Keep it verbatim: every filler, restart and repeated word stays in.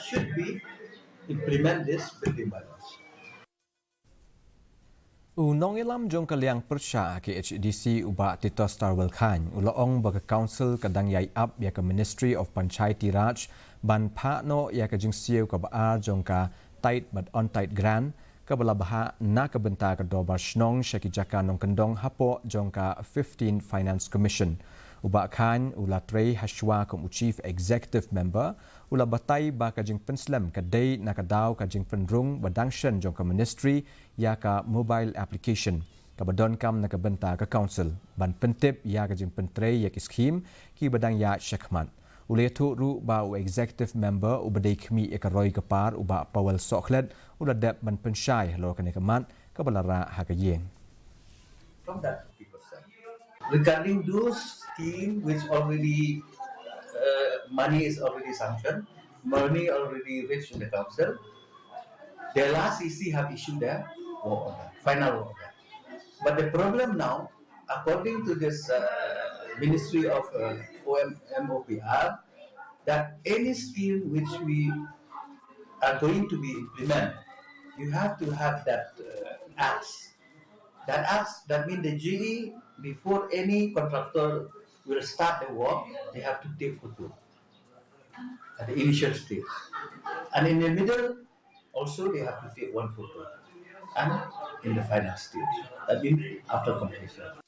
Should we implement this building bylaws? U nongïalam jong ka liang pyrshah K H A D C u Bah Titos Tarwel Chyne u la ong ba ka Council ka dang ïai ap ïa ka Ministry of Panchayati Raj ban phah noh ïa ka jingsiew kaba ar jong ka Tied but Untied Grant kaba la bhah na ka bynta ka Dorbar Shnong sha ki jaka nongkyndong hapoh jong ka fifteen Finance Commission. U Bah Chyne u la trei ha shuwa kum u Chief Executive Member, u la batai ba ka jingpynslem ka dei na ka daw ka jingpynrung ba dang shen jong ka Ministry ïa ka mobile application kaba donkam na ka bynta ka Council ban pyntip ïa ka jingpyntrei ïa ki skhim kiba dang ïaid shakhmat. U la ïathuh ruh ba u Executive Member uba dei khmih ïa ka roi ka par u Bah Powell Sohkhlet u la dep ban pynshai halor kane ka mat kaba la rah ha ka ïing. From that fifty percent. Regarding those scheme which already uh, money is already sanctioned, money already reached in the council, the last E C have issued their work order, final work order. But the problem now, according to this uh, Ministry of uh, O M, M O P R, that any scheme which we are going to be implement, you have to have that uh, acts. That acts, that means the G E, before any contractor will start the work, they have to take photo at the initial stage. And in the middle, also they have to take one photo. And in the final stage, that means after completion.